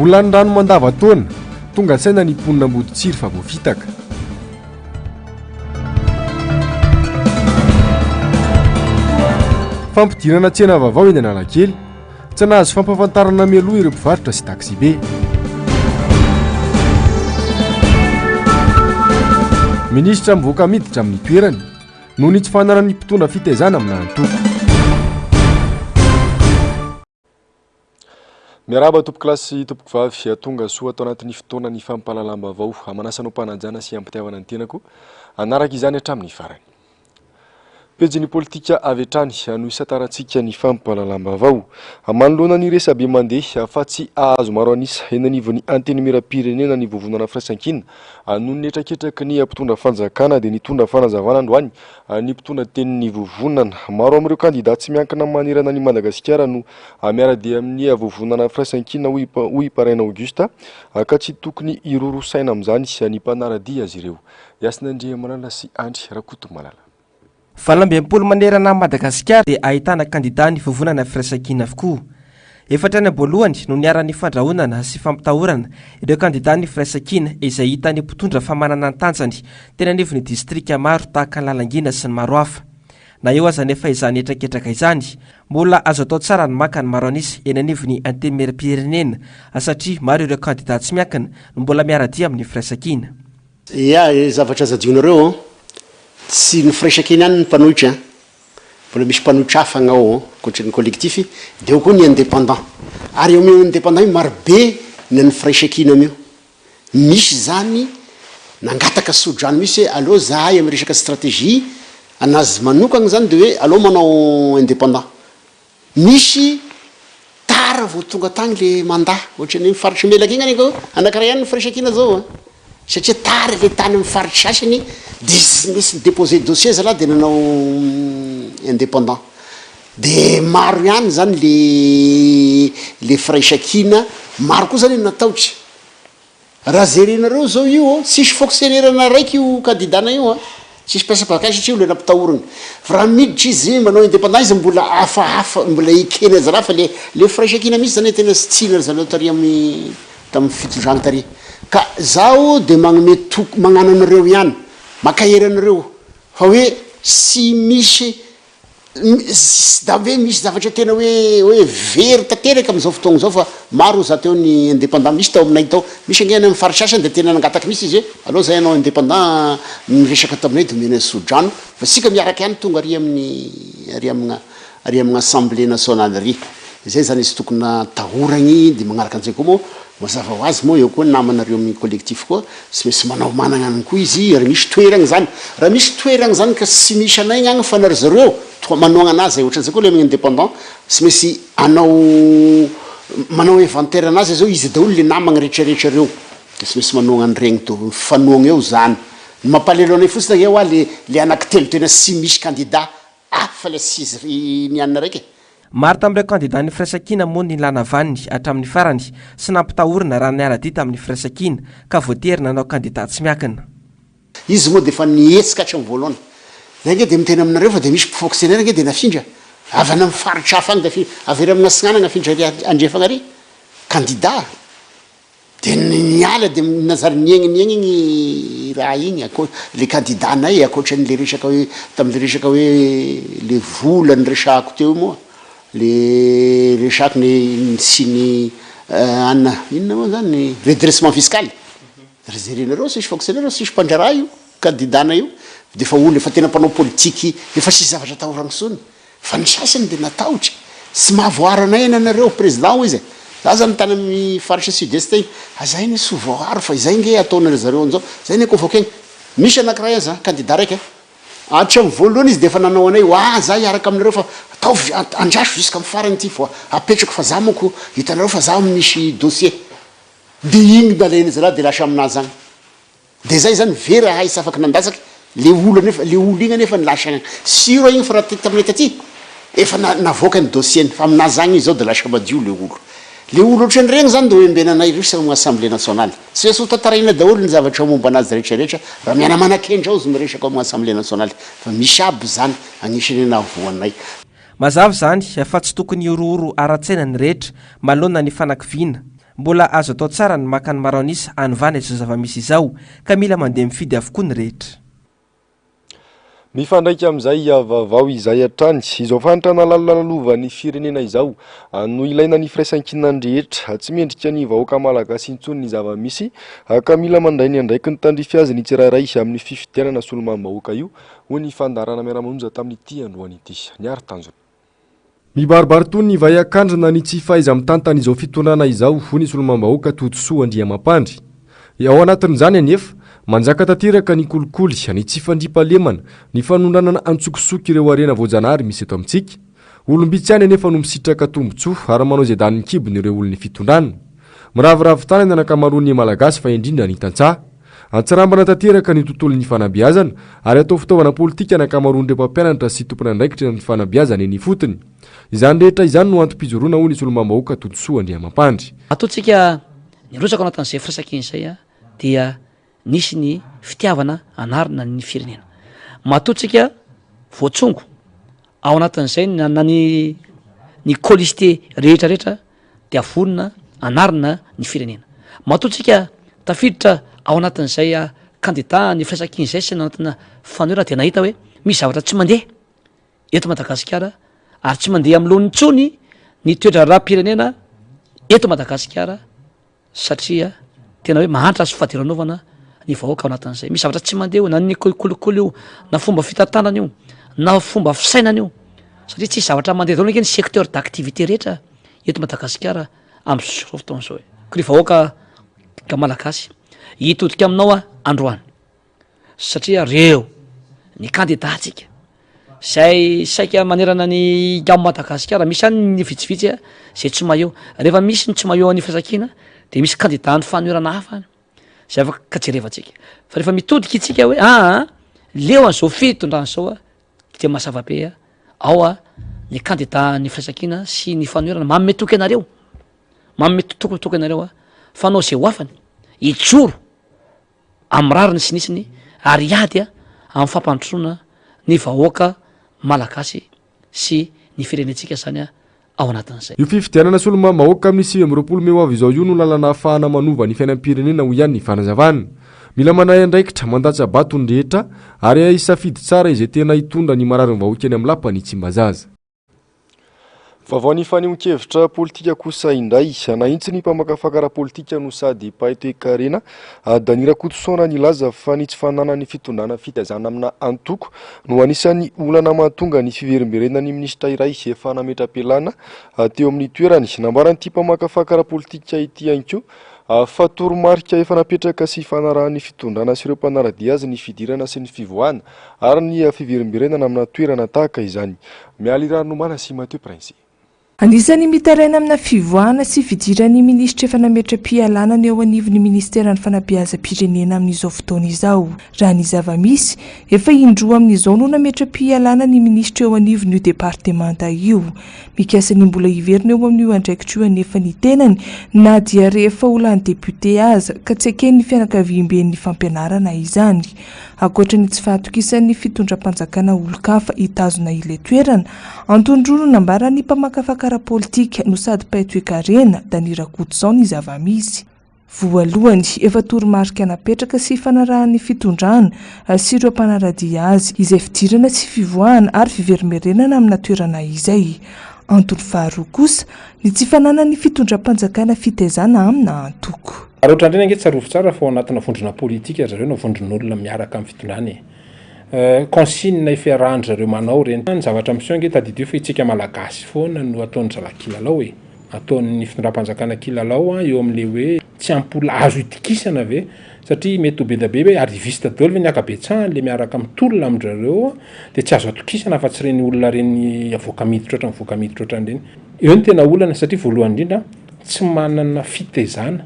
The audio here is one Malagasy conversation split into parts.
Olan'ny rano mandavan-taona, tonga saina ny mponina Amboditsiry fa voafitaka. Fampidirana tsena vaovao eny Analakely, tsy nahazo fampahafantarana mialoha ireo mpivarotra sy taxibe. Minisitra mivoaka miditra amin'ny toerany noho ny tsy fananan'ny mpitondra fitaizana amina antoko. Miarahaba tompokolahy sy tompokovavy, tonga soa ato anatin'ny fotoanan'ny fampahalalam-baovao. Manasa anao am-panajana sy am-pitiavana ny tenako hanaraka izany hatramin'ny farany. Pejin'ny politika avy hatrany no isantarantsika ny fampahalalam-baovao. Manoloana ny resabe mandeha fa tsy hahazo maro an'isa eny anivon'ny Antenimierampirenena ny Vovonana Firaisankina noho ny hetraketraky ny mpitondra fanjakana dia nitondra fanazavana androany ny mpitondra tenin'ny Vovonana. Maro amin'ireo kandida tsy miankina manerana an'i Madagasikara no miara-dia amin'ny Vovonana Firaisankina hoy i Paraina Auguste ka tsy tokony hiroro saina amin'izany ny mpanara-dia azy ireo. Hasina Andriamanana sy Andry Rakotomalala. 68 manerana an'i Madagasikara dia ahitana kandida ny Vovonana Firaisankina avokoa. Efa hatrany am-boalohany no niharan'ny fandrahonana sy fampitahorana ireo kandidan'ny Firaisankina izay hitan'ny mpitondra fa manana ny tanjany teny anivon'ny distrika maro tahaka an'i Lalangina sy ny maro hafa. Na eo aza anefa izany hetraketraka izany, mbola azo atao tsara ny maka ny maro an'isa eny anivon'ny Antenimierampirenena satria maro ireo kandida tsy miankina no mbola miara-dia amin'ny Firaisankina. Ya, zavatra aza adionareo an, tsy ny firaisankina ihany ny mpanohitra an, mbola misy mpanohitra hafa agny ao an, ankoatry ny collectif, de ao koa ny indépendant, ary eo amin'io indépendant io maro be ny an'ny firaisankina amin'io, misy zany nangataka tso-drano mihitsy hoe aleo zahay amin'ny resaka stratégie anazy manokagna zany de hoe aleo manao indépendant, Nisy tara vao tonga tagny le mandat, ohatran'ny hoe faritry Melaky igny anie ko anakiray ihany ny firaisankina zao a, satria tara le tany amin'ny faritry sasany de tsy nisy ni-deposer dossier zalahy de nanao indépendant, de maro ihany zany le le firaisankina, maro koa zany ny nataotry. Raha jerenareo zao io oh, tsisy fonctionnaire na raiky io candidat nay io an, tsisy mpiasam-panjakana satria olona nampitahorina, fa raha miditra izy manao indépendant izy mbola hafahafa, mbola ekena zalahy fa le le firaisankina mihitsy zany tena tsy tiana ry zareo tary amin'ny tamin'ny fitondrana tary, ka zaho de magnome toky magnano anareo ihany, mankahery anareo fa hoe tsy misy Tsy da hoe misy zavatra tena hoe hoe very tanteraka amin'izao fotoagna izao fa maro za teo ny indépendant misy tao aminay tao, misy ange any amin'ny faritra sasany de tena nangataky mihitsy izy hoe aleo zahay hanao indépendant niresaka taminay de omenay tso-drano fa isika miaraka ihany tonga ary amin'ny ary amina ary amina assemblée nationale ary, izay zany izy tokony atahoragny de magnaraka an'izay koa moa mazava ho azy moa eo koa ny namanareo amin'ny collectif koa Tsy maintsy manao managna any koa izy ary misy toeragna zany, raha misy toeragna zany ka tsy misy anay agny fa na ry zareo toa manohagna anazy ohatran'izay koa le amin'ny indépendant tsy maintsy anao manao inventaire anazy zao iza daholo le namagna retraretra reo de tsy maintsy manohagna an'iregny daholo mifanohagna eo zany, ny mampalelo anay fotsiny ange hoa le le anaky telo tena tsy misy candidat Hafa ilay sizy ry ny anona raika e! Maro tamin'ireo kandidan'ny Firaisankina moa ny nilana vaniny hatramin'ny farany sy nampitahorina raha niara-dia tamin'ny Firaisankina ka voatery nanao kandida tsy miankina. Izy moa dia efa nihetsika hatramin'ny voalohany. Zay ange dia miteny aminareo fa dia misy mpifonctionnaire ange dia nafindra avy any amin'ny faritra hafa any dia afindra avy ery amin'ny atsinanana afindra ery andrefana ery. Kandida. Dia niala dia nanjary niaigny niaigny igny raha igny ako le candidat nay ankoatran'le resaka hoe tamin'le resaka hoe le vola niresahako teo io moa le resako ny nisian'ny anona inona moa zany redressement fiscal ry jerenareo tsisy fonctionnaire tsisy mpandraharaha io candidat nay io de efa olo efa tena mpanao politiky efa tsisy zavatra atahoragna intsony. Fa ny sasany dia natahotra, tsy mahavoaro anay anie nareo président hoy izy e, za zany tany amin'ny faritra sud est iny, aza anie tsy ho voaaro fa izay nge ataonareo zareo an'izao, zay anie convoquer-na, misy anakiray aza candidat raika hatramin'ny voalohany izy dia efa nanao anay hoa za hiaraka aminareo fa ataovy andraso jusqu'à amin'ny farany ity vao apetrako fa za manko hitanareo fa za misy dossier, dia iny nalain'ny zalahy dia lasa aminazy agny. De zay zany very ahay tsy afaky nandatsaky le olo anefa le olo igny anefa lasa sur igny fa raha teto taminay taty efa navoaka ny dossier-ny fa aminazy agny izy zao de lasa madio le olo le olo ohatran'iregny zany de ho embenanay reo sy amin'ny assemblée nationale tsy maintsy ho tantaraina daholo ny zavatra momba anazy rehetra rehetra raha miana-manakendry ao izy miresaka ao amin'ny assemblée nationale fa misy aby zany agnisan'ny nahavoa anay. Mazava izany fa tsy tokony hihorohoro ara-tsaina ny rehetra manoloana ny fanakiviana. Mbola azo atao tsara ny maka ny maro an'isa hanovana izao zava-misy izao ka mila mandeha mifidy avokoa ny rehetra. Mifandraika amin'izay vaovao izay hatrany, izao fahantrana lalina lalovan'ny firenena izao no ilaina ny firaisankinan'ny rehetra. Tsy mendrika ny vahoaka malagasy intsony ny zava-misy ka mila mandray ny andraikiny tandrify azy ny tsirairay amin'ny fifidianana solombavambahoaka io, hoy ny fandaharana Miara-manonja tamin'ity androany ity. Niary tanjona. Mibaribary toy ny vay an-kandrina ny tsy fahaiza-mitantana izao fitondrana izao, hoy ny solombavambahoaka Todisoa Andriamampandry. Ao anatin'izany anefa, manjaka tanteraka ny kolikoly, ny tsy fandriampahalemana, ny fanondranana antsokosoko ireo harena voajanahary misy eto amintsika. Olom-bitsy ihany anefa no misitraka tombontsoa ary manao izay danin'ny kibony ireo olon'ny fitondrana. Miraviravy tanana ny ankamaroan'ny Malagasy fa indrindra ny tantsaha. Antsirambina tanteraka ny tontolon'ny fanabeazana ary atao fitaovana politika ny ankamaroan'ireo mpampianatra sy tompon'andraikitra ny fanabeazana eny ifotony. Izany rehetra izany no antom-pijoroana hoy ny solombavambahoaka Todisoa Andriamampandry. Matoa tsika nirotsaka ao anatin'izay firaisankina izay dia nisy ny fitiavana hanarina ny firenena. Matoa tsika voatsongo ao anatin'izay na ny ny colistier rehetra rehetra dia vonona hanarina ny firenena. Matoa tsika tafiditra ao anatin'izay kandida ny firaisankina izay sy anatina fanoherana dia nahita hoe misy zavatra tsy mandeha eto Madagasikara ary tsy mandeha amin'ny laoniny intsony ny toe-draharaham-pirenena eto Madagasikara satria tena hoe mahantra sy fadiranovana ny vahoaka ao anatin'izay. Misy zavatra tsy mandeha io, na ny kolikoly io, na fomba fitantanana io, na fomba fisainana io, satria tsisy zavatra mandeha daholo ange ny secteur d'activité rehetra eto Madagasikara amin'izao fotoana izao e. Ko ry vahoaka malagasy, hitodika aminao aho androany. satria reo ny kandidantsika zay saika manerana ny ao Madagasikara, misy ihany ny vitsivitsy a zay tsy maheho, rehefa misy ny tsy maheho an'ny firaisankina de misy kandida ny fanoherana hafa any zay afaka jerevantsika, fa rehefa mitodika itsika hoe aa leo an'izao fitondrana zao a de mazava be a ao a ny kandida ny firaisankina sy ny fanoherana manome toky anareo, manome toky anareo a fa hanao zay ho afany hijoro amin'ny rariny sy ny hitsiny ary hiady amin'ny fampandrosoana ny vahoaka malagasy sy ny firenentsika izany ao anatin'izay. Io fifidianana solombavambahoaka amin'ny 29 mey ho avy izao io no lalana ahafahana manova ny fiainam-pirenena hoy ihany ny fanazavana. Mila mandray andraikitra, mandatsa-bato ny rehetra ary hisafidy tsara izay tena hitondra ny mararin'ny vahoaka eny amin'ny lapan'i Tsimbazaza. Vaovaon'ny fanehoan-kevitra politika kosa indray. Nahitsy ny mpamakafaka ara-politika no sady mpahay toekarena, Dany Rakotosaona nilaza fa ny tsy fananan'ny fitondrana fitaizana amina antoko no anisan'ny olana mahatonga ny fiverimberenan'ny minisitra iray efa nametra-pialana teo amin'ny toerany. Nambaran'ity mpamakafaka ara-politika ity ihany koa fa toromarika efa napetraka sy ifanarahan'ny fitondrana sy ireo mpanara-dia azy ny fidirana sy ny fivoahana ary ny fiverimberenana amina toerana tahaka izany. Mialy Rahanomana sy Mathieu Prince. Anisan'ny mitaraina amina fivoahana sy fidiran'ny minisitra efa nametra-pialana ny eo anivon'ny minisiteran'ny fanabeazam-pirenena amin'izao fotoana izao. Raha ny zava-misy, efa indroa amin'izao no nametra-pialana ny minisitra eo anivon'io departemanta io. Mikasa ny mbola hiverina eo amin'io andraikitra io anefa ny tenany na dia rehefa ho lany depiote aza, ka tsy eken'ny fianakaviamben'ny fampianarana izany. Ankoatra ny tsy fahatokisan'ny fitondram-panjakana olon-kafa hitazona ilay toerana, antony roa no nambaran'ny mpamakafaka ara-politika no sady mpahay toekarena, Dany Rakotoson ny zava-misy. Voalohany, efa toromarika napetraka sy ifanarahan'ny fitondrana sy ireo mpanara-dia azy izay fidirana sy fivoahana ary fiverimberenana amina toerana izay. Antony faharoa kosa, ny tsy fananan'ny fitondram-panjakana fitaizana amina antoko. Ary ohatran'ireny ange tsarovy tsara fa ao anatina vondrona politika ry zareo na vondron'olona miaraka amin'ny fitondrana e. Consigne ifiarahan-dry zareo manao ireny. Ny zavatra miseho ange tadidio fa itsika malagasy foana no ataon-dry zalahy kilalao e. Ataon'ny fitondram-panjakana kilalao eo amin'ilay hoe tsy ampy olona azo itokisana ve satria mety ho be dia be hoe arriviste daholo ve ny ankabetsahany le miaraka mitolona amin-dry zareo dia tsy azo atokisana afa-tsy ireny olona ireny avoaka miditra ohatran'ny voaka miditra ohatran'ireny. Eo no tena olana satria voalohany indrindra tsy manana fitaizana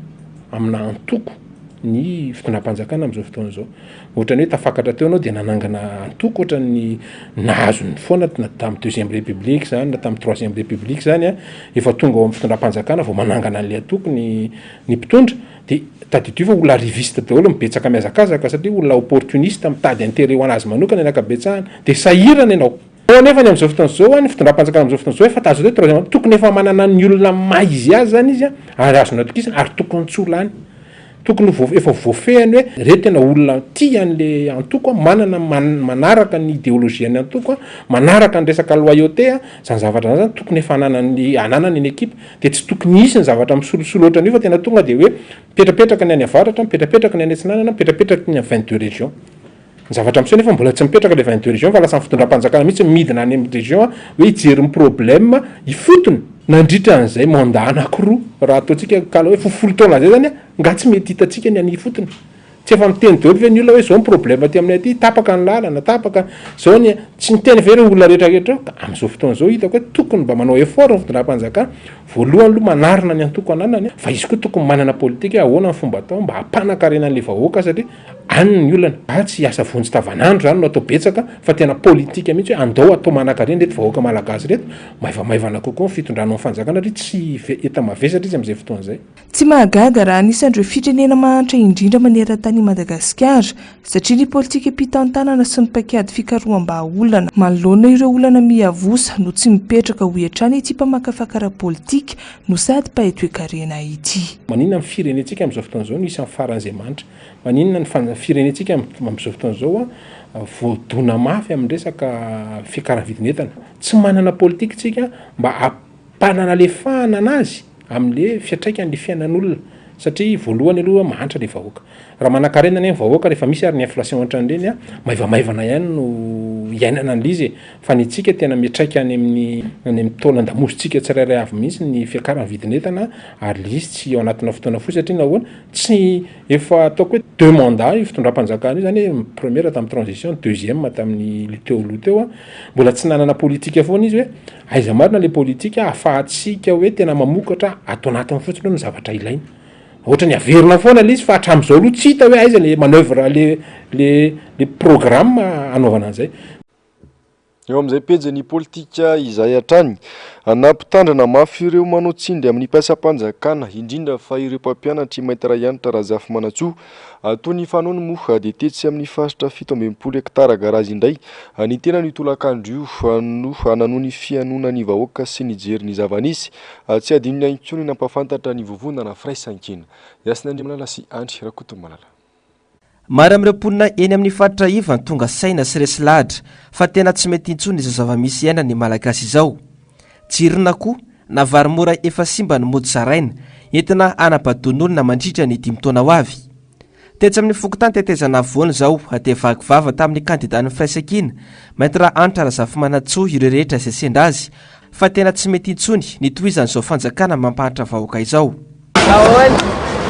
amina antoko ny fitondram-panjakana amin'izao fotoana izao. Ohatran'ny hoe tafakatra teo ianao dia nanangana antoko ohatran'ny nahazo ny foana na tamin'ny deuxième république izany na tamin'ny troisième république izany an, efa tonga ao amin'ny fitondram-panjakana vao manangana an'ilay antoko ny ny mpitondra dia tadidio fa olona arriviste daholo ny betsaka mihazakazaka satria olona opportuniste mitady intérêt ho an'azy manokana ny ankabetsahany dia sahirana ianao. Ao anefa ny amin'izao fotoana izao, ny fitondram-panjakana amin'izao fotoana izao efa azo atao hoe troisième mandat, tokony efa manana ny olona maha izy azy izany izy ary azony atokisana ary tokony tsy ho lany. Tokony ho efa voafehiny hoe ireto tena olona tia an'le antoko, manana manaraka ny ideologie-n'ny antoko, manaraka ny resaka loyauté, izany zavatra izany zany tokony efa ananany ananany ny ekipa. Dia tsy tokony hisy ny zavatra misolosolo ohatran'io fa tena tonga dia hoe mipetrapetraka ny any avaratra, mipetrapetraka ny any atsinanana, mipetrapetraka ny any 22 régions. Ny zavatra miseho nefa mbola tsy mipetraka ilay 22 régions fa lasa ny fitondram-panjakana mihitsy no midina any amin'ny région hoe hijery ny problème ifotony. Nandritra an'izay mandat anakiroa, raha ataontsika kala hoe folo taona izay zany, nga tsy mety hitantsika ny any ifotony? Tsy efa miteny daholo ve ny olona hoe izao ny problème aty aminay aty, tapaka ny lalana, tapaka izao ny, tsy niteny ve ireo olona rehetra rehetra ireo? Ka amin'izao fotoana izao hitako hoe tokony mba manao effort ny fitondram-panjakana, voalohany aloha manarina ny antoko ananany, fa izy koa tokony manana politika hoe ahoana ny fomba atao mba hampanakarena an'ilay vahoaka satria Any ny olana. Fa tsy asa vonjy tavanandro zany no atao betsaka fa tena politika mihitsy hoe andao atao manankarena ireto vahoaka malagasy ireto, maivamaivana kokoa ny fitondrana ao amin'ny fanjakana satria tsy enta-mavesatra izy amin'izay fotoana izay. Tsy mahagaga raha anisan'ireo firenena mahantra indrindra maneran-tany i Madagasikara satria ny politikam-pitantanana sy ny paikady fikaroham-bahaolana manoloana ireo olana miavosa no tsy mipetraka hoy hatrany ity mpamakafaka ara-politika no sady mpahay toekarena ity. Maninona ny firenentsika amin'izao fotoana izao no isan'ny faran'izay mahantra? Maninona ny fan firenentsika amin'izao fotoana izao voadona mafy amin'ny resaka fiakaran'ny vidin'entana? Tsy manana politika isika mba hampanalefahana anazy amin'le fiantraikan'le fiainan'olona satria voalohany aloha mahantra le vahoaka. Raha manankarena anie ny vahoaka rehefa misy ary ny inflation ohatran'ireny an, maivamaivana ihany no iainana an'le izy e. Fa ny antsika tena miantraika any amin'ny any amin'ny taolan-damosintsika tsirairay avy mihitsy ny fiakaran'ny vidin'entana ary le izy tsy ao anatina fotoana fohy satria nahoana? Tsy efa ataoko hoe deux mandats io fitondram-panjakana io zany hoe première tamin'ny transition, deuxième tamin'ny le teo aloha teo an, mbola tsy nanana politika foana izy hoe aiza marina le politika ahafahantsika hoe tena mamokatra ato anatiny fotsiny hoe ny zavatra ilaina. Ohatrany averina foana le izy fa hatramin'izao aloha tsy hita hoe aiza le manoeuvre le le le programme hanaovana an'izay. Eo amin'izay pejin'ny politika izay hatrany, nampitandrina mafy ireo manao tsindry amin'ny mpiasam-panjakana, indrindra fa ireo mpampianatry Maître Hanitra Razafimanantsoa. Toy ny fanaony moa dia tetsy amin'ny faritra 67 hektara garazy indray ny tenany io tolakandro io no nanohy ny fihainoana ny vahoaka sy nijery ny zava-nisy. Tsy adinony ihany koa ny nampahafantatra ny vovonana Firaisankina. Yasina Andriamalala sy Andry Rakotomalala. Maro amin'ireo mponina eny amin'ny faritra iva no tonga saina sy resy lahatra fa tena tsy mety intsony izao zava-misy iainan'ny Malagasy izao. Jiron'akoho na vary mora efa simba no mody zaraina, entina hanabadoan'olona mandritra ny dimy taona ho avy. Tetsy amin'ny fokontany Tetezana Afovoany izao dia vaky vava tamin'ny kandidan'ny Firaisankina, Maître Hanitra Razafimanantsoa ireo rehetra izay sendra azy fa tena tsy mety intsony ny tohizan'izao fanjakana mampahantra vahoaka izao. Ahoana?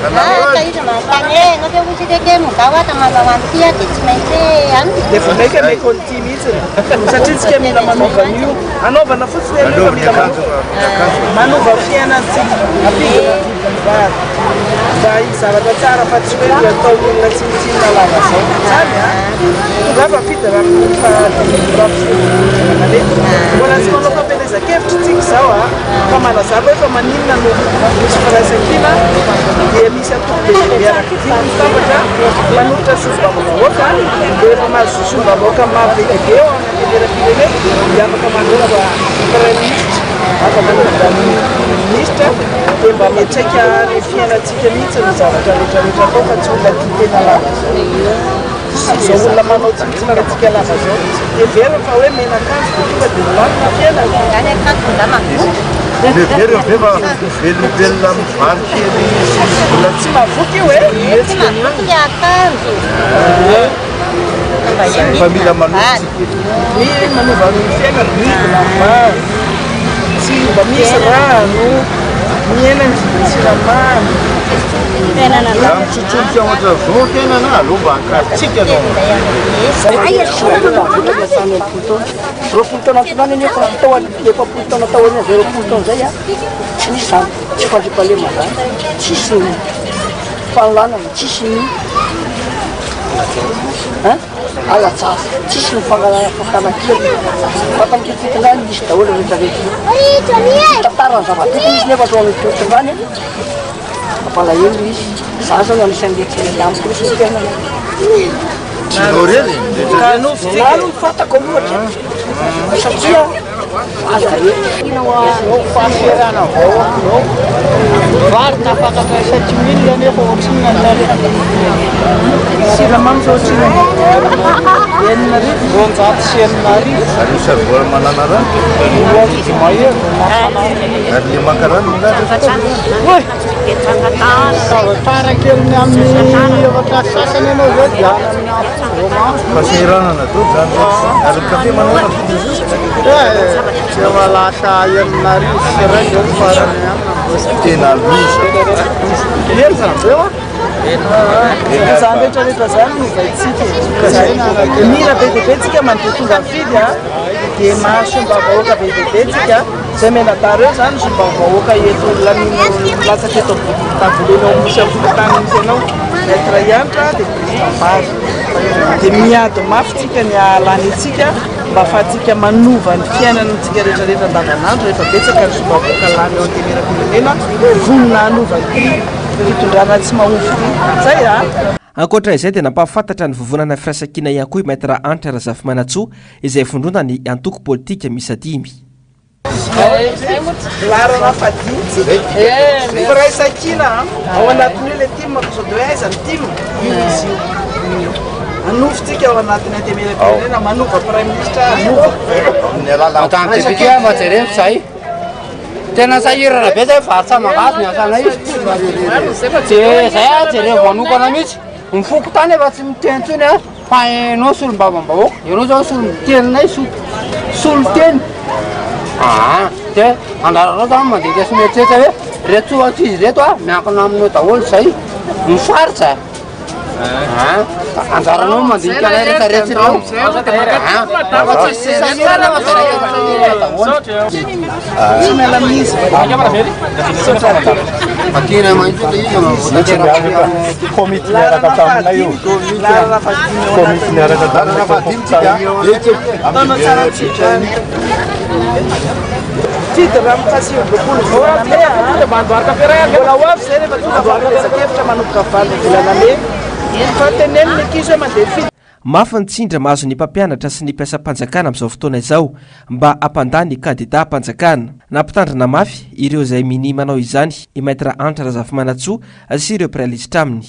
Ah, ka iza manontany hoe ianao ve hoy isika hoe mongao aho ka manao an'ity aho dia tsy maintsy hoe any. Dia vao mainka ameko an'ity mihitsy satria tsika mila manova an'io. Anaovana fotsiny aloha fa mila manova. Manova fiainantsika. Ampidina ny vidin'ny vary. Mba hisy zavatra tsara fa tsy hoe ny ataon'olona tsinontsinona lava zao. Zany a. Tongava fidy raha fa raha Mbola tsy manao fampielezan-kevitra tsika izao a. Fa manazava hoe fa maninona no misy firaisankina dia misy antoko be dia be anankidimy mitambatra manolotra solombavambahoaka dia rehefa mahazo solombavambahoaka maro be dia be ao amin'ny antenimierampirenena dia afaka manova praiminisitra, afaka manova minisitra dia mba miantraika ny fiainantsika mihitsy ny zavatra rehetra rehetra atao fa tsy olona tia tena lava zao. Izao olona manao tsinontsinona antsika lava zao. Heveriny fa hoe mena akanjo dia tonga dia milamina fiainana. Zany akanjo nga mavoky. Heveriny ve fa velombelona amin'ny vary kely sy ny vola. Tsy mavoky io e. Tsy mavoky le akanjo. Fa mila manova tsika. Ny manova ny fiainana, midina ny vary. Tsy mba misy rano. Mihena ny vidin'ny siramamy. Raha mitsotsorika ohatran'izao ny fiainana, aleo mba ankarintsika aloha. 20 taona nitondrany anefa tao 40 taona taorian'izay 20 taona izay tsy nisy izany tsy fandriampahalemana izany, tsisy ny fanolanana, tsisy ny Ala-jaza, tsisy ny fangalana fakana an-keriny fa tamin'ity fitondrany nisy daholo rehetra rehetra. Tantara ny zava-bita izy nefa tao amin'ny fitondrany mampalahelo izy. Za zao no anisan'ny tsy mety amiko mihitsy ny fiainana. Tsy ianao irery e? Na aloha fantako aloha hatreto. Satria aza re. Fahaserana vahoaka zao. Vary tafakatra 7000 nefa ohatrinona ny tarehiny. Siramamy zao ohatrinona? 6000. 6200. Ary ny sarivôla manana rano? 2000 mahery. Ary le maka rano Oy! Tara keliny amin'ny efatra sasany ianao zao dia any amin'ny afo vao mahandro. Fahasahiranana daholo zany rehetra. Ary ny kafe manao ahoana vidiny izy io? Eh, efa lasa 6100 zao ny farany any. Tena loza. Loza be hoa. Izany rehetra rehetra izany no ovaintsika e. Mila be dia be tsika mandeha tonga mifidy a, dia mahazo solombavambahoaka be dia be tsika. Zay mianadahy reo zany solombavambahoaka eto laniana milatsaka eto Tavolena ao Nosy afovoantany misy anao. Maître Hanitra dia président Bary. Dia miady mafy tsika ny hahalany antsika mba afahantsika manova ny fiainantsika rehetra rehetra andavanandro rehefa betsaka ny solombavambahoaka lany eo Antenimierampirenena vonona hanova ity fitondrana tsy mahomby ity. Zay a! Ankoatra izay dia nampahafantatra ny vovonana Firaisankina ihany koa i Maître Hanitra Razafimanantsoa izay vondronan'ny antoko politika miisa dimy. Laharana fahadimy tsika. Firaisankina ao anatin'io le tim ko sao de hoe aiza ny tim? Io izy io. Anofotsika ao anatin'ny antenimierampirenena manova praiminisitra hanova. Amin'ny alalan'ny Firaisankina fa jereo zay. Tena sahirana be zay varotra mangahazo ny asanay. De zay a jereo manokana mihitsy. Ny fokontany efa tsy miteny intsony a. Fa enao solombavambahoaka, enao zao solonteninay, solonteny. Aa, de anjaranao zany mandinika sy mieritreritra hoe reto ankizy reto a, miankina aminao daholo zay, ny faritra. Aa, anjaranao mandinika anay rehetra rehetra ireo. Aa, fa tsisy sahirana fa sahirana daholo. Tsy miala amin'izy. Bakena mahitsy ilay izy voatanteraka. Komity miaraka taminay io. Komity miaraka taminay fokontany. Fidy raha amin'ny faha-29 volana mey a. Mbola ho avy izay rehefa tonga fampielezan-kevitra manomboka valo volana mey. Fa teneno ny ankizy hoe mandeha fidy. Mafy ny tsindry mahazo ny mpampianatra sy ny mpiasam-panjakana amin'izao fotoana izao mba hampandany kandidam-panjakana. Nampitandrina mafy ireo izay minia manao izany i Maître Hanitra Razafimanantsoa sy ireo mpiray lisitra aminy.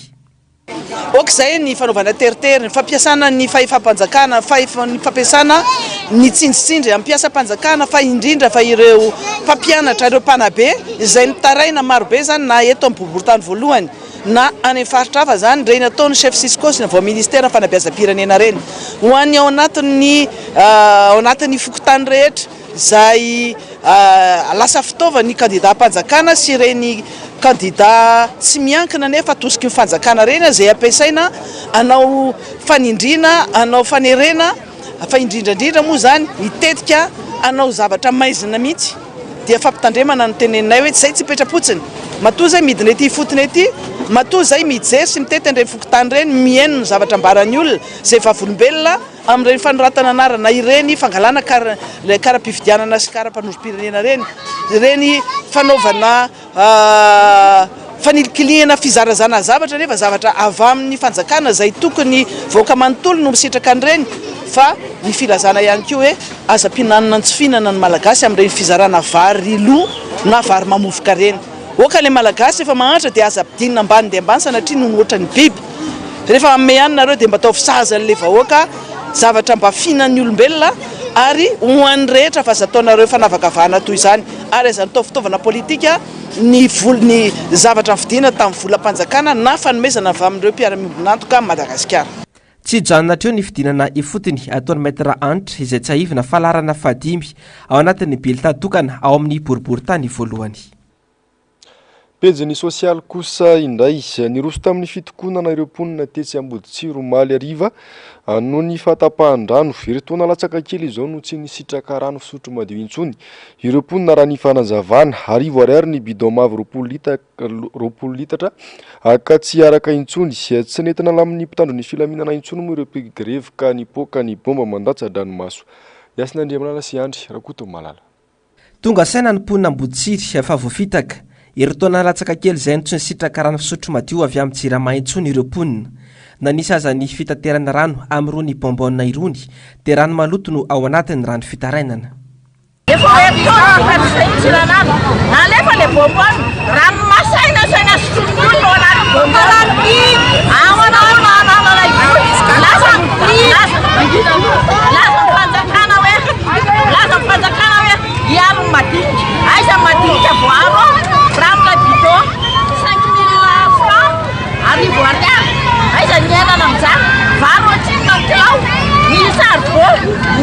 Aoka izay ny fanaovana teritery, ny fampiasana ny fahefam-panjakana, ny fampiasana ny tsindritsindry amin'ny mpiasam-panjakana fa indrindra fa ireo mpampianatra, ireo mpanabe izay mitaraina marobe izany na eto amin'ny boriborintany voalohany na any amin'ny faritra hafa izany, ireny ataon'ny chef Cisco sy ny avy ao ministeran'ny fanabeazam-pirenena ireny. Ho an'ny ao anatin'ny ao anatin'ny fokontany rehetra izay lasa fitaovan'ny kandidam-panjakana sy ireny kandida tsy miankina nefa atosiky ny fanjakana ireny izay ampiasaina hanao fanindriana, hanao fanerena fa indrindra indrindra moa izany mitetika hanao zavatra maizina mihitsy dia fampitandremana no teneninay hoe izay tsy hipetra-potsiny matoa izay midina ety ifotony ety, matoa izay mijery sy mitety an'ireny fokontany ireny, mihaino ny zavatra ambaran'ny olona izay vavolombelona amin'ireny fanoratana anarana ireny, fangalana kara-pifidianana sy kara-panorim-pirenena ireny, ireny fanaovana Fanilikilihana fizarazana zavatra nefa zavatra avy amin'ny fanjakana izay tokony vahoaka manontolo no misitraka an'ireny fa ny filazana ihany koa hoe aza ampihinanina ny tsy fihinana ny Malagasy amin'ireny fizarana vary lo na vary mamovoka ireny. Aoka ilay Malagasy efa mahantra dia aza ampidinina ambany dia ambany sanatria noho ny ohatran'ny biby. Rehefa manome hanina nareo dia mba ataovy sahaza an'ilay vahoaka zavatra mba fihinan'ny olombelona ary ho an'ny rehetra fa aza ataonareo fanavakavahana toy izany ary aza atao fitaovana politika ny vol ny zavatra nividiana tamin'ny volam-panjakana na fanomezana avy amin'ireo mpiara-miombon'antoka amin'i Madagasikara. Tsy hijanona hatreo ny fidinana ifotony ataon'i Maître Hanitra izay tsiahivina fa laharana fahadimy ao anatin'ny bulletin tokana ao amin'ny boriborintany voalohany. Pejin'ny sosialy kosa indray, niroso tamin'ny fitokonana ireo mponina tetsy Amboditsiry omaly hariva noho ny fahatapahan-drano. Herintaona latsaka kely izao no tsy nisitraka rano fisotro madio intsony ireo mponina raha ny fanazavana. Arivo ariary ny bidon mavo 20 litatra 20 litatra ka tsy araka intsony. Tsy nety nalamin'ny mpitandro ny filaminana intsony moa ireo mpigrevy ka nipoaka ny bomba mandatsa-dranomaso. Yasina Andriamalala sy Andry Rakotomalala. Tonga saina ny mponina Amboditsiry fa voafitaka. Herintaona latsaka kely izay no tsy nisitraka rano fisotro madio avy amin'ny Jirama intsony ireo mponina. Na nisy aza ny fitaterana rano amin'irony bonbonne irony dia rano maloto no ao anatiny raha ny fitarainana. Efa herintaona efa tsy zay tsy ranano. Nalefa le bonbonne, rano masaina asaina sotroin'ny olona ao anaty bonbonne. Ahoana ahoana hananana io? Lasa lasa lasa ny fanjakana hoe lasa ny fanjakana hoe hiaro ny madinika. Aiza ny madinika voaaro ao? Raha amin'ilay bidon 5000 francs Arivo ariary, aiza ny iainana amin'izany? Vary ohatrinona ny kilao? Ny saribao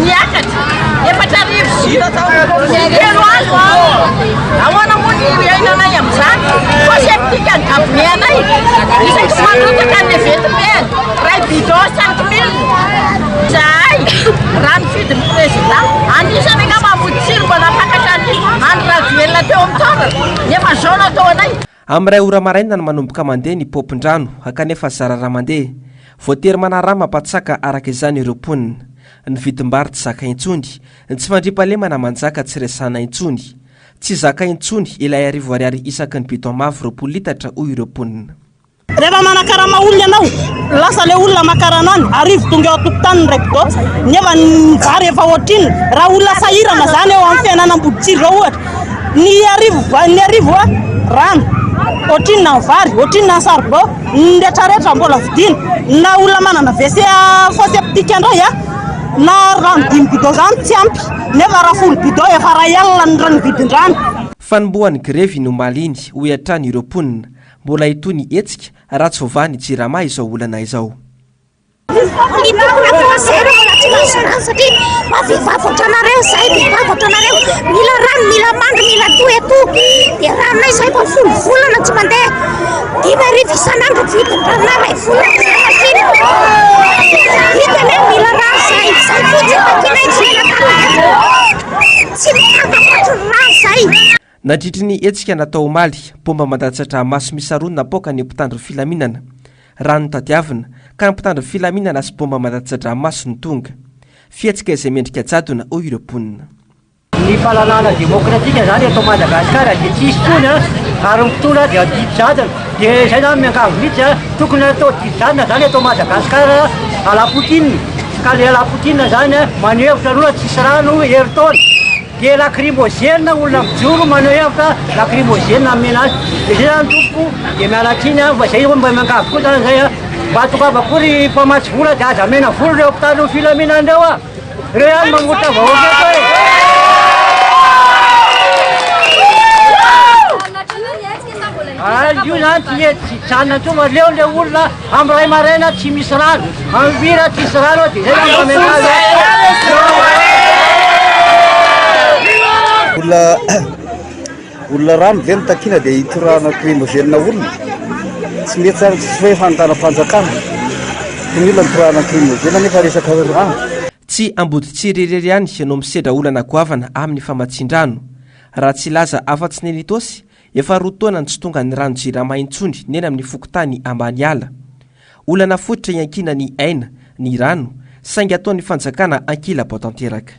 niakatra 3400 alina. Ahoana moa ny iainanay amin'izany? Faux septique ny gabone anay. Isaky ny mandrotsaka ny levetipehany, iray bidon 5000. Izahay raha nifidy ny président, anisany angamba Amboditsiry mba nampakatra an'i Andry Rajoelina teo amin'ny taonany, nefa izao no atao anay. Amin'ny iray ora maraina no manomboka mandeha ny paompin-drano kanefa zara raha mandeha. Voatery manarama mpatsaka araka izany ireo mponina. Ny vidim-bary tsy zaka intsony. Ny tsy fandriampahalemana manjaka tsy resahana intsony. Tsy zaka intsony ilay arivo ariary isaky ny bidon mavo 20 litatra hoy ireo mponina. Rehefa manakarama olona ianao, lasa le olona makarana any, arivo tonga eo an-tokotany ny iray bidon, nefa ny vary efa ohatrinona? Raha olona sahirana zany eo amin'ny fiainana Amboditsiry zao ohatra, Ny arivo ny arivo a rano, ohatrinona ny vary, ohatrinona ny saribao, ny retraretra mbola vidiana, na olona manana WC fosse septique indray a, na rano dimy bidon zany tsy ampy, nefa raha folo bidon efa ray alina ny ny vidin-drano. Fanombohan'ny grevy ny omaly iny, hoy hatrany ireo mponina. Mbola hitohy ny hetsika raha tsy voavahan'ny Jirama izao olana izao. Ny tokony atao zay reo mbola tsy mahazo rano satria mba vehivavy ohatranareo zay vehivavy ohatranareo mila rano mila mandry mila tout et tout dia ranonay zay vao folo volana tsy mandeha 5000 isan'andro vidiny ranonay ray volana zay matrina vita anie mila rano zay zay fotsiny takinay tsy mila tsy mitaka rano zay. Nandritry ny hetsika natao omaly, baomba mandatsa-drà maso miisa roa napoaka ny mpitandro filaminana. Rano tadiavina, ka ny mpitandro filaminana sy baomba mandatsa-drà maso no tonga. Fihetsika izay mendrika jadona, hoy ireo mponina. Ny fahalalahana demokratika zany eto Madagasikara dia tsisy tsony a, ary ny mpitondra dia didy jadona, dia izay zany miangavy mihitsy a, tokony atao didy jadona zany eto Madagasikara à la Poutine, ka le à la Poutine zany a, maneho hevitra aloha tsisy rano herintaona. Dia lacrymogène olona mijoro maneho hevitra lacrymogène amena azy dia zay zany tompoko dia miala tsiny aho fa zay mba miangavy koa zany zay a mba tongava koa ry mpamatsy vola dia aza amena vola ireo mpitandro ny filaminana ireo a ireo ihany mamoritra vahoaka eto e. Io zany tsy tsy hijanona intsony fa leo le olona amin'ny ray maraina tsy misy rano, amin'ny mira tsisy rano dia zay zany mba Olona olona rano ve no takiana dia hitorahana lacrymogène olona? Tsy mety zany, tsy hoe fanonganam-panjakana. Tokony olona nitorahana lacrymogène nefa resaka rano. Tsy Amboditsiry irery ihany no misedra olana goavana amin'ny famatsian-drano. Raha tsy hilaza afa-tsy ny eny Itaosy, Efa roa taona no tsy tonga ny rano Jirama intsony ny eny amin'ny fokontany Ambaniala. Olana fototra iankinan'ny aina ny rano, saingy ataon'ny fanjakana ankilabao tanteraka.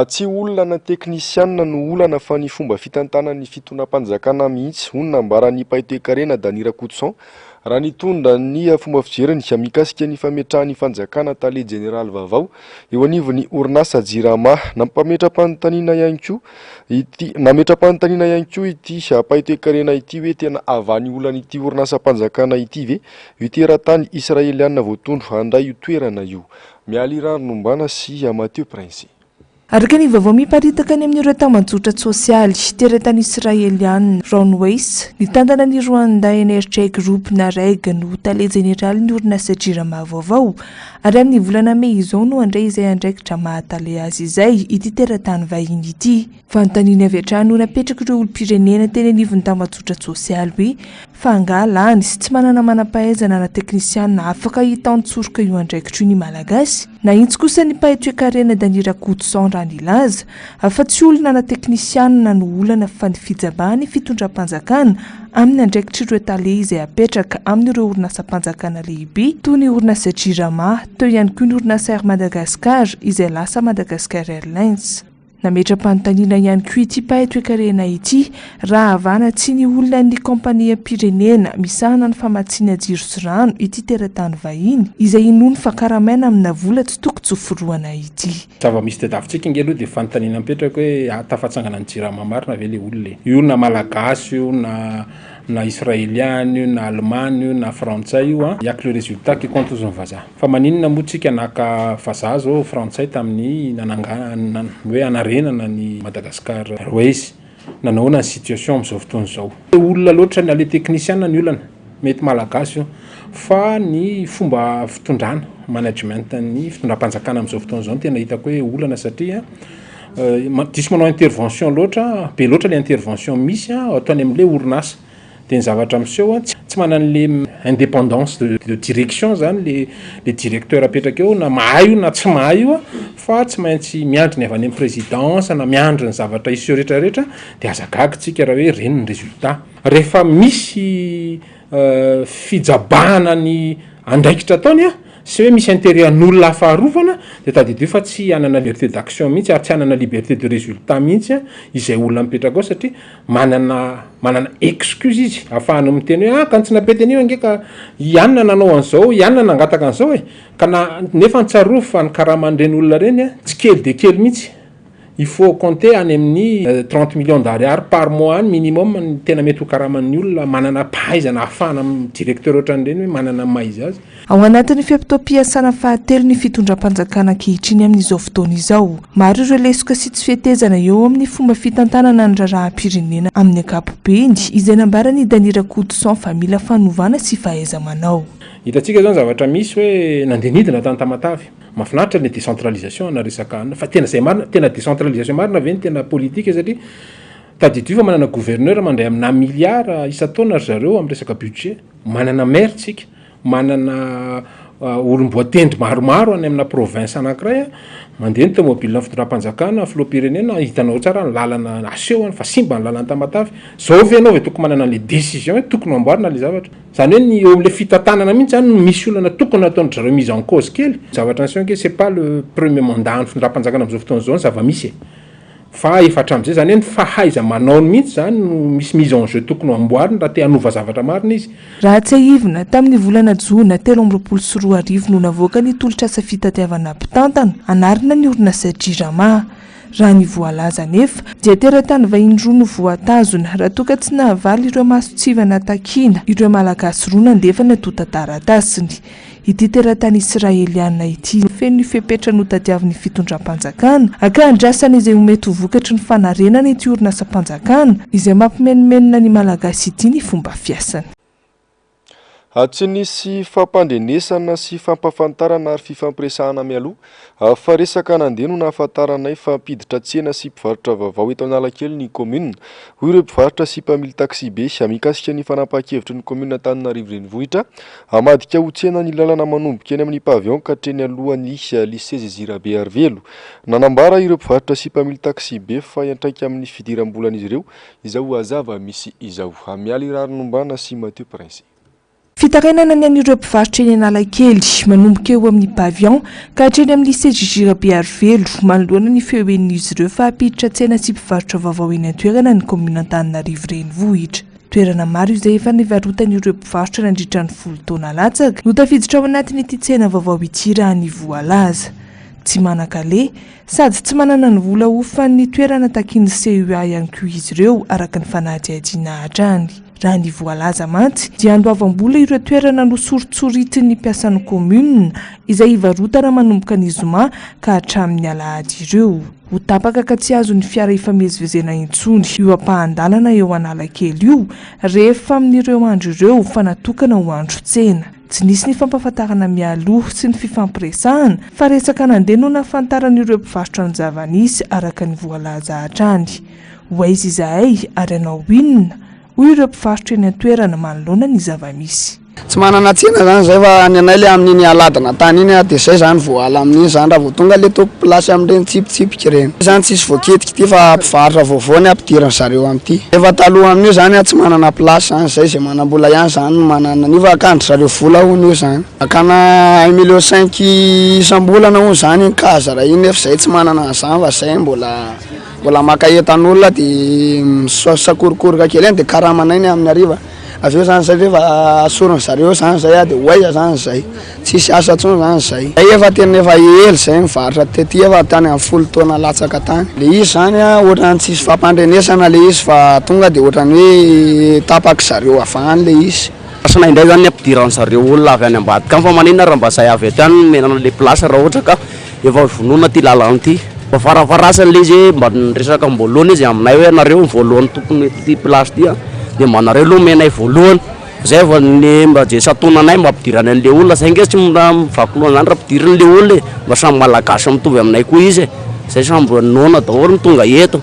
Tsy olona na teknisianina no olana fa ny fomba fitantanan'ny fitondram-panjakana mihitsy, hoy ny nambaran'ny mpahay toekarena Dany Rakotoson raha nitondra ny fomba fijeriny mikasika ny fametrahan'ny fanjakana tale jeneraly vaovao eo anivon'ny orinasa Jirama. Nampametra-panontaniana ihany koa Ity, nametra-panontaniana ihany koa ity mpahay toekarena ity hoe tena havaha ny olan'ity orinasam-panjakana ity ve io teratany Israeliana voatondro handray io toerana io? Mialy Rarinombana sy Mathieu Prince. Araka ny vaovao miparitaka any amin'ireo tambajotra-tsosialy, teratany Israeliana, Ron Weiss, nitantana ny Rwanda Energy Group na reg no tale jeneralin'ny orinasa Jirama vaovao. Ary amin'ny volana mey izao no handray izay andraikitra maha tale azy izay ity teratany vahiny ity. Fanontaniana avy hatrany no napetrak'ireo olom-pirenena teny anivon'ny tambajotra-tsosialy hoe fa angaha lany sy tsy manana manam-pahaizana na teknisianina afaka hitantsoroka io andraikitra io ny Malagasy? Nahitsy kosa ny mpahay toekarena Dany Rakotoson raha nilaza fa tsy olona na teknisianina no olana fa ny fijabahan'ny fitondram-panjakana amin'ny andraikitr'ireo tale izay apetraka amin'ireo orinasam-panjakana lehibe toy ny orinasa Jirama, teo ihany koa ny orinasa Air Madagascar izay lasa Madagascar Airlines. Nametra-panontaniana ihany koa ity mpahay toekarena ity raha havana tsy ny olona ny kaompaniam-pirenena misahana ny famatsiana jiro sy rano ity teratany vahiny izay inoany fa karamaina amina vola tsy toko tsy hoforohana ity. Zava-misy tadiavintsika ange aloha dia fanontaniana mipetraka hoe tafatsangana ny jirama marina ve le olona e? Io na malagasy io na na israeliana io na alemana io na frantsay io an, y'a que le résultat qui compte hozy ny vazaha. Fa maninona moa tsika naka vazaha zao frantsay tamin'ny nananganana hoe hanarenana ny Madagascar Airways? Nanahoana ny situation amin'izao fotoana izao? Olona loatra na le teknisiana ny olana, mety malagasy io, fa ny fomba fitondrana, management ny fitondram-panjakana amin'izao fotoana izao no tena hitako hoe olana satria diso manao intervention loatra, be loatra le intervention misy ataony amin'le orinasa. Dia ny zavatra miseho an, tsy manana an'le indépendance de direction zany le le directeur apetraka eo na mahay io na tsy mahay io an, fa tsy maintsy miandry ny avy any amin'ny présidence na miandry ny zavatra hiseho rehetra rehetra, dia aza gaga tsika raha hoe ireny ny résultat. Rehefa misy fijabahana ny andraikitra ataony an, sy hoe misy intérêt an'olona hafa arovana, dia tadidio fa tsy hanana liberté d'action mihitsy ary tsy hanana liberté de résultat mihitsy izay olona mipetraka ao satria manana manana excuse izy ahafahany miteny hoe ah ka ny tsy nampety an'io ange ka i anona nanao an'izao, i anona nangataka an'izao e! Ka na nefa tsarovy fa ny karaman'ireny olona ireny an tsy kely dia kely mihitsy, il faut compter any amin'ny 30 millions d'ariary par mois any minimum ny tena mety ho karaman'ny olona manana pahaizana ahafahana directeur ohatran'ireny hoe manana ny maha izy azy. Ao anatin'ny fe-potoam-piasana fahatelo ny fitondram-panjakana ankehitriny amin'izao fotoana izao. Maro ireo lesoka sy tsy fetezana eo amin'ny fomba fitantanana ny raharaham-pirenena amin'ny ankapobeny, izay nambaran'i Dany Rakotoson fa mila fanovana sy fahaiza-manao. Hitantsika izao ny zavatra misy hoe nandeha nidina tany Tamatave. Mahafinaritra ny décentralisation na resaka anona fa tena izay marina, tena décentralisation marina ve ny tena politika satria tadidio fa manana gouverneur mandray amina milliards isan-taona ry zareo amin'ny resaka budget, manana maire tsika. Manana olom-boatendry maromaro any amina province anankiray, mandeha ny tomobile ny fitondram-panjakana, filoham-pirenena, hitanao tsara ny lalana asehony fa simba ny lalana Tamatave, zao ve ianao vao tokony manana an'le décision hoe tokony ho amboarina le zavatra? Zany hoe ny eo am'le fitantanana mihitsy zany no misy olana tokony ataon-dry zareo mise en cause kely, zavatra niseho ange c'est pas le premier mandat an'ny fitondram-panjakana am'zao fotoana zao ny zava-misy e! Fa efa hatramin'izay izany hoe ny fahaiza-manaony mihitsy izany no misy mise en jeu tokony ho amboariny raha te hanova zavatra marina izy. Raha tsiahivina, tamin'ny volana jona 2023 no navoaka ny tolotr'asa fitadiavana mpitantana hanarina ny orinasa Jirama. Raha ny voalaza anefa, dia teratany vahiny roa no voatazona, raha toa ka tsy nahavaly ireo mason-tsivana takiana ireo Malagasy roa nandefa ny antontan-taratasiny. Ity teratany Israeliana ity feno ny fepetra notadiavin'ny fitondram-panjakana ka andrasana izay ho mety ho vokatry ny fanarenana ity orinasam-panjakana izay mampimenomenona ny Malagasy ity ny fomba fiasany. Tsy nisy fampandrenesana sy fampahafantarana ary fifampiresahana mialoha fa resaka nandeha no nahafantaranay fa mpiditra tsena sy mpivarotra vaovao eto Analakely ny kaominina, hoy ireo mpivarotra sy mpamily taksibe mikasika ny fanapahan-kevitry ny kaominina Antananarivo Renivohitra hamadika ho tsena ny lalana manomboka eny amin'ny pavillon ka hatreny alohan'ny Lycée Zizi Rabearivelo. Nanambara ireo mpivarotra sy mpamily taksibe fa hiantraika amin'ny fidiram-bolan'izy ireo izao zava-misy izao. Mialy Raharinombana sy Mathieu Prince. Fitarainana ny an'ireo mpivarotra eny Analakely, manomboka eo amin'ny Pavillon ka hatreny amin'ny Lycée Gigi Rabearivelo, manoloana ny feo henon'izy ireo fa hampiditra tsena sy mpivarotra vaovao eny an-toerana ny kaominina Antananarivo Renivohitra. Toerana maro izay efa nivarotan'ireo mpivarotra nandritra ny folo taona latsaka no tafiditra ao anatin'ity tsena vaovao ity raha ny voalaza. Tsy manan-kaleha, sady tsy manana ny vola hofan'ny toerana takian'ny CUA ihany koa izy ireo araka ny fanadihadiana hatrany. Raha ny voalaza mantsy dia andoavam-bola ireo toerana nosoritsoritin'ny mpiasan'ny kaominina izay hivarotana manomboka ny zoma ka hatramin'ny alahady ireo. Ho tapaka ka tsy azon'ny fiara ifamezivezena intsony io ampahan-dalana eo Analakely io rehefa amin'ireo andro ireo fa natokana ho andro tsena. Tsy nisy ny fampahafantarana mialoha sy ny fifampiresahana fa resaka nandeha no nahafantaran'ireo mpivarotra ny zava-nisy araka ny voalaza hatrany. Ho aiza izahay ary hanao inona? hoy ireo mpivarotra eny an-toerana manoloana ny zava-misy. Tsy manana tsena zany zay fa ny anay le amin'iny aladina tany iny de zay zany voaala amin'iny zany raha vao tonga le tompon place amin'ireny tsipitsipika ireny. Zany tsisy voakitika ity fa mpivarotra vaovao ny ampidirin zareo amin'ity. Efa taloha amin'io zany tsy manana place zany zay, zay manambola ihany zany no manana an'io fa akandry zareo vola hono io zany. Akana un million cinq isam-bolana hono zany iny case ray iny nefa zay tsy manana an'izany fa zay mbola mbola maka entan'olona de misakorokoroka kely eny de karamanay ny amin'ny hariva. Avy eo zany zay ve fa asoriny zareo zany zay a de ho aiza zany zay? Tsisy asa tsony zany zay. Zay efa tena efa ela zay nivarotra tety efa tany am folo taona latsaka tany. Le izy zany a otrany tsisy fampandrenesana le izy fa tonga de otrany hoe tapaky zareo avy any le izy. Raisina indray zany ny ampidiran zareo olona avy any ambadika any fa maninona raha mba zay avy aty any no omena anle place raha ohatra ka efa vonona ty lalana ty. Mba farafaharasiny le izy hoe mba niresaka am-boalohany izy aminay hoe nareo no voalohany tompony ity place ty an, de mba nareo aloha omenay voalohany zay vao ny mba ze santonanay mba ampidirany anle olona, zay nge tsy mba mivaky loha an'zany raha ampidiriny le olona e, mba samy malagasy mitovy aminay koa izy e, zay samby noana daholo no tonga eto,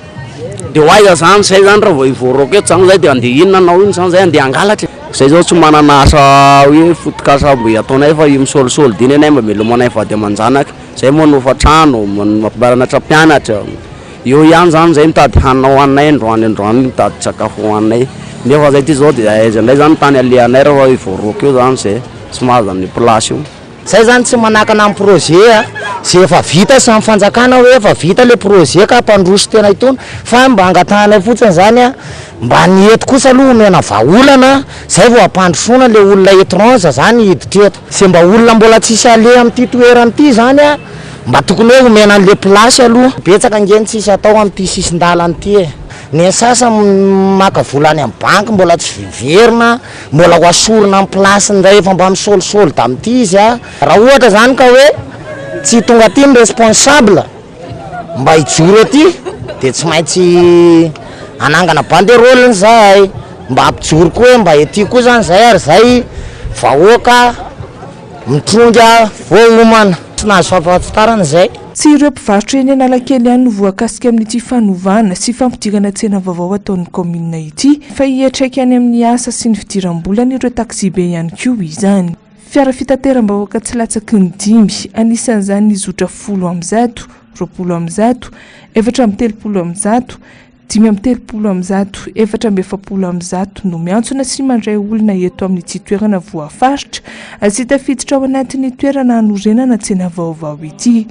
de ho aiza zany zay zany raha vao hivoaroaka eto zany zay de andeha inona hanao inona zany zay andeha hangalatra e. Zay zao tsy manana asa hoe fototr'asa mba ataonay fa io misôlisôly iny anay mba amelomanay vady aman-janaka. Zay manofa trano, mampianatra mpianatra, eo ihany zany zay mitady hanina ho haninay androany androany mitady sakafo ho haninay, nefa zay ty zao de aiza ndray zany tany alehanay raha voaroaka eo zany zay, tsy mahazo an'io place io. Zay zany tsy manakana amin'ny projet a, ze efa vita sy amin'ny fanjakana hoe efa vita le projet ka hampandroso tena itony fa mba angatahanay fotsiny zany a, mba ny eto kosa aloha omena vahaolana zay vao hampandrosoana le olona etrange zany hiditra eto. Ze mba olona mbola tsisy aleha amin'ity toerana ity zany a, mba tokony hoe omena an'le place aloha. Betsaka ange ny tsisy atao amin'ity sisin-dalana ity e. Ny an'ny sasany maka vola any amin'ny banky mbola tsy very-verina, mbola ho asorina amin'ny place indray efa mba mi-solde amin'ity izy a. Raha ohatra zany ka hoe tsy tonga aty ny responsable mba hijoro aty dia tsy maintsy hanangana banderole zahay mba hampijoro koa hoe mba ety koa zany zay ary zay vahoaka mitrongy voaomana. Tsy nahazo fampahafantarana izay. Tsy ireo mpivarotra eny Analakely ihany no voakasika amin'ity fanovana sy fampidirana tsena vaovao ataon'ny kaominina ity fa hiantraika any amin'ny asa sy ny fidiram-bolan'ireo taksibe ihany koa izany. Fiara fitateram-bahoaka tsy latsaky ny dimy, anisan'izany ny zotra 110, 120, 134, 135, 144 no miantsona sy mandray olona eto amin'ity toerana voafaritra sy tafiditra ao anatin'ny toerana hanorenana tsena vaovao ity.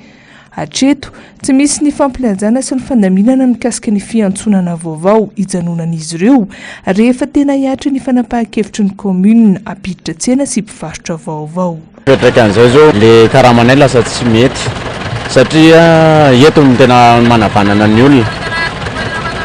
Hatreto, tsy misy ny fampilajana sy ny fandaminana mikasika ny fiantsonana vaovao hijanonan'izy ireo rehefa tena hihatra ny fanapahan-kevitry ny kaominina hampiditra tsena sy mpivarotra vaovao. Fiantraikan'izay izao, le karamanay lasa tsy mety satria eto no tena manavanana ny olona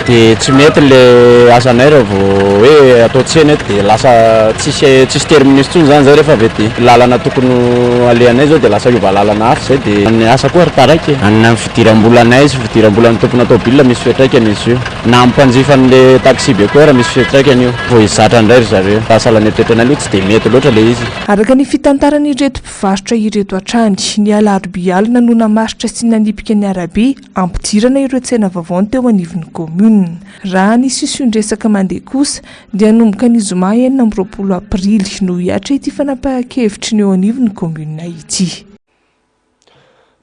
de tsy mety le asanay raha vao hoe atao tsena eto de lasa tsisy tsisy terminus intsony zany zay rehefa avy ety. Lalana tokony ho alehanay zao de lasa hiova lalana hafa zay de ny asa koa ary taraiky e. Any amin'ny fidiram-bolanay sy fidiram-bolan'ny tompona tôbila misy fiantraikany izy io. Na amin'ny mpanjifan'le taxi be koa ary misy fiantraikany io. Vao hizatra indray ry zareo. Raha sahala ny eritreritranay aloha tsy de mety loatra le izy. Araka ny fitantaran'ireto mpivarotra ireto hatrany, ny alarobia alina no namaritra sy nanipika ny arabe hampidirana ireo tsena vaovao ny teo anivon'ny kaominina. Raha ny siosion-dresaka mandeha kosa dia hanomboka ny zoma 26 aprily no hihatra ity fanapahan-kevitry ny eo anivon'ny kaominina ity.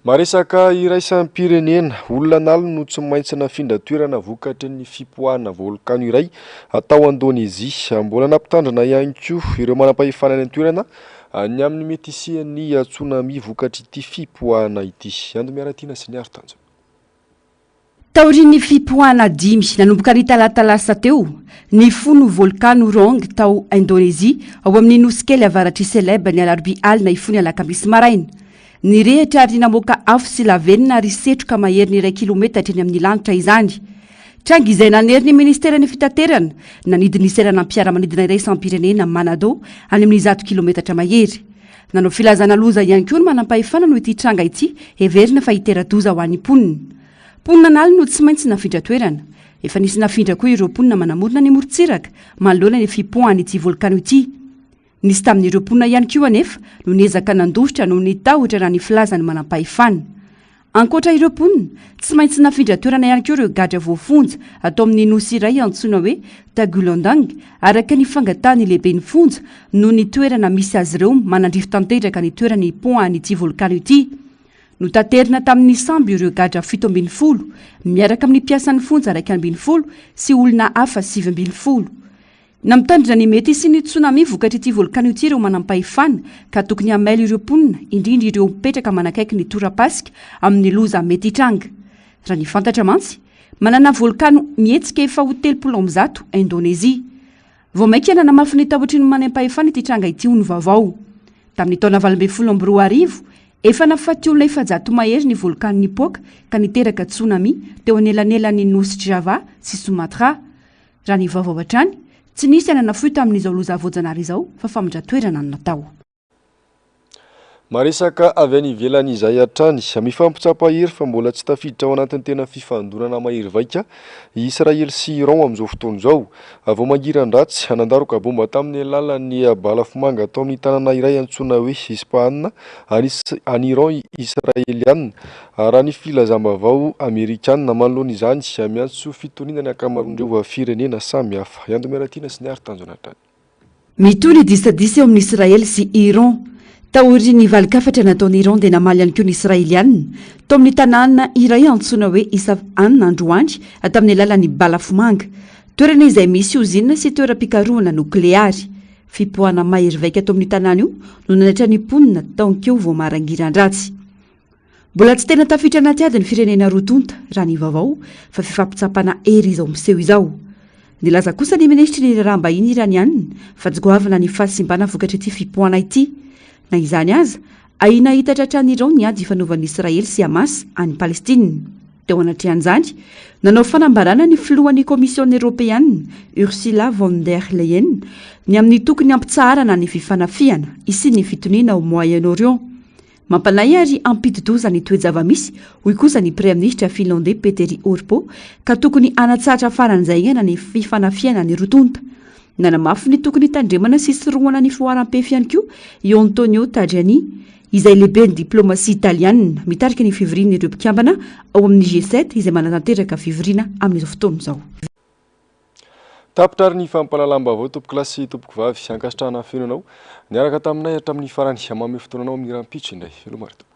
Maresaka iraisam-pirenena, olona an'aliny no tsy maintsy nafindra toerana vokatry ny fipoahana volkano iray tao Indonezia. Mbola nampitandrina ihany koa ireo manampahefana any an-toerana ny amin'ny mety hisian'ny tsunami vokatr'ity fipoahana ity. Ando Miaratiana sy Niaro Tanjona. Taorian'ny fipoahana dimy nanomboka ny talata lasa teo, nifono volkano Rong tao Indonezia, ao amin'ny nosy kely avaratr'i Celebes ny alarobia alina hifoha ny alakamisy maraina. Nirehitra ary namoaka afo sy lavenona ary setroka maherin'ny iray kilometatra eny amin'ny lanitra izany. Tranga izay nanery ny ministeran'ny fitaterana nanidy ny seranam-piaramanidina iraisam-pirenena Manado any amin'ny zato kilometatra mahery. Nanao filazana loza ihany koa ny manampahefana noho ity tranga ity heverina fa hitera-doza ho an'ny mponina. Mponina an'aliny no tsy maintsy nafindra toerana. Efa nisy nafindra koa ireo mponina manamorona ny morontsiraka manoloana ny fipoahan'ity volkano ity. Nisy tamin'ireo mponina ihany koa anefa no niezaka nandositra noho ny tahotra raha ny filazan'ny manampahefana. Ankoatra ireo mponina, tsy maintsy nafindra toerana ihany koa ireo gadra voafonja atao amin'ny nosy iray antsoina hoe Tagulandang, araka ny fangatahan'ny lehiben'ny fonja noho ny toerana misy azy ireo manandrify tanteraka ny toerana ipoahan'ity volkano ity. Notaterina tamin'ny sambo ireo gadra 17, miaraka amin'ny mpiasan'ny fonja 11 sy olona hafa 19. Nampitandrina ny mety hisian'ny tsunami vokatr'ity volkano ity ireo manampahefana ka tokony hamailo ireo mponina, indrindra ireo mipetraka manakaiky ny torapasika amin'ny loza mety hitranga. Raha ny fantatra mantsy, manana volkano mihetsika efa ho 130 Indonezia. Vao mainka nanamafy ny tahotry ny manampahefana ity tranga ity ho ny vaovao. Tamin'ny taona 2018, efa nahafaty olona 400 mahery ny volkano nipoaka ka niteraka tsunami teo anelanelan'ny nosy Java sy Sumatra. Raha ny vaovao hatrany, tsy nisy aina nafoy tamin'izao loza voajanahary izao fa famindran-toerana no natao. Maresaka avy any ivelany izay hatrany. Mifampitsapa hery fa mbola tsy tafiditra ao anatin'ny tena fifandonana mahery vaika i Israely sy Iran amin'izao fotoana izao. Vao mangiran-dratsy, nandaroka bomba tamin'ny alalan'ny balafomanga tao amin'ny tanàna iray antsoina hoe Ispahan any Iran i Israeliana. Raha ny filazam-baovao amerikana manoloana izany, miantso fitoniana ny ankamaroan'ireo firenena samihafa. I Ando Miaratiana sy ny Ary Tanjona hatrany. Mitohy ny disadisa eo amin'i Israely sy Iran. Taorian'ny valin-kafatra nataon'i Iran dia namaly ihany koa ny Israeliana tao amin'ny tanàna iray antsoina hoe Isfahan androany tamin'ny alalan'ny balafomanga, toerana izay misy ozinina sy toeram-pikarohana nokleary. Fipoahana mahery vaika tao amin'io tanàna io no nanaitra ny mponina tao ankeo vao marangiran-dratsy. Mbola tsy tena tafiditra anaty ady ny firenena roa tonta, raha ny vaovao, fa fifampitsapana hery izao miseho izao. Nilaza kosa ny minisitry ny Raharaham-bahiny Iraniana fa tsy goavana ny fahasimbana vokatr'ity fipoahana ity. Na izany aza, ahiana hitatra hatrany Iran ny ady ifanaovan'i Israely sy Hamas any Palestina. Teo anatrehan'izany, nanao fanambarana ny filohan'ny Komisiona Eoropeana, Ursula von der Leyen, ny amin'ny tokony hampitsaharana ny fifanafihana hisian'ny fitoniana ao Moyen-Orient. Mampanahy ary hampidi-doza ny toe-java-misy, hoy kosa ny Praiminisitra Finlandey Petteri Orpo, ka tokony hanatsahatra faran'izay haingana ny fifanafihana ny roa tonta. Nanamafy ny tokony hitandremana sy hisorohana ny fihoaram-pefy ihany koa i Antonio Tajani, izay lehiben'ny diplaomasia italiana, mitarika ny fivorian'ireo mpikambana ao amin'ny G7 izay manatanteraka fivoriana amin'izao fotoana izao. Tapitra ary ny fampahalalam-baovao tompokolahy sy tompokovavy. Ankasitrahana feno anao niaraka taminay hatramin'ny farany. Manome fotoana anao amin'ny rahampitso indray. Veloma ry tompoko.